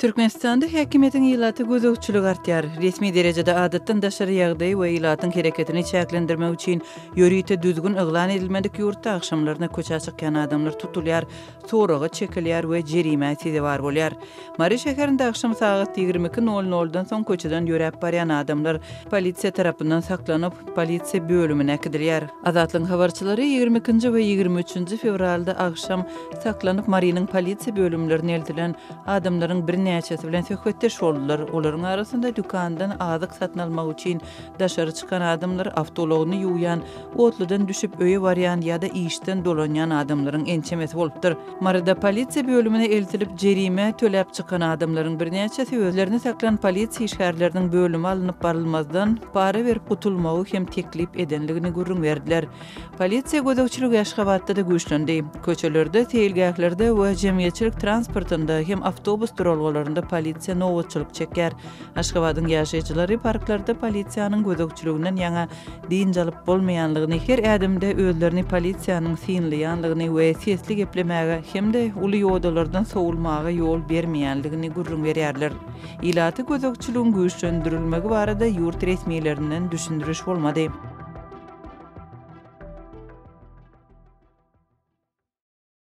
Türkmenistanda häkimiýetiň ilata gözegçiligi artýar. Resmi derejede adatdan daşary ýagdaý we ilatyň hereketini çäklendirmek üçin ýörite düzgün yglan edilmedik ýurtda agşamlaryna köçä çykýan adamlar tutulýar, soraga çekilýär we jerimä sezewar bolýar. Mary şäherinde agşam sagat 22 nol noldan soň köçeden ýöräp barýan adamlar polisiýa tarapyndan saklanyp, polisiýa bölümine äkidilýär. Azatlygyň habarçylary ýigrimi ikinji we ýigrimi üçünji fewralda agşam saklanyp, Marynyň polisiýa bölümlerine eltilen adamlaryň birnäçesi bilen söhbetdeş boldular. Olaryň arasynda dükandan azyk satyn almak üçin daşary çykan adamlar, awtoulagyny ýuwýan, otludan düşüp öýe barýan ýa-da işden dolanýan adamlaryň ençemesi bolupdyr. Maryda polisiýa bölümine eltilip, jerime töläp çykan adamlaryň birnäçesi özlerini saklan polisiýa işgärleriniň bölüme alnyp barylmazdan, para berip gutulmagy hem teklip edenligini gürrüň berdiler. Polisiýa gözegçiligi Aşgabatda-da güýçlendi. Köçelerde, seýilgählerde we jemgyýetçilik transportynda hem awtobus duralgalarynda polisiýa nobatçylyk çekýär. Aşgabadyň ýaşaýjylary parklarda polisiýanyň gözegçiliginden ýaňa dynç alyp bolmaýanlygyny, her ädimde özlerini polisiýanyň synlaýanlygyny we sesli geplemäge hem-de uly ýodalardan sowulmaga ýol bermeýänligini gürrüň berýärler. Ilata gözegçiligiň güýçlendirilmegi barada ýurt resmilerinden düşündiriş bolmady.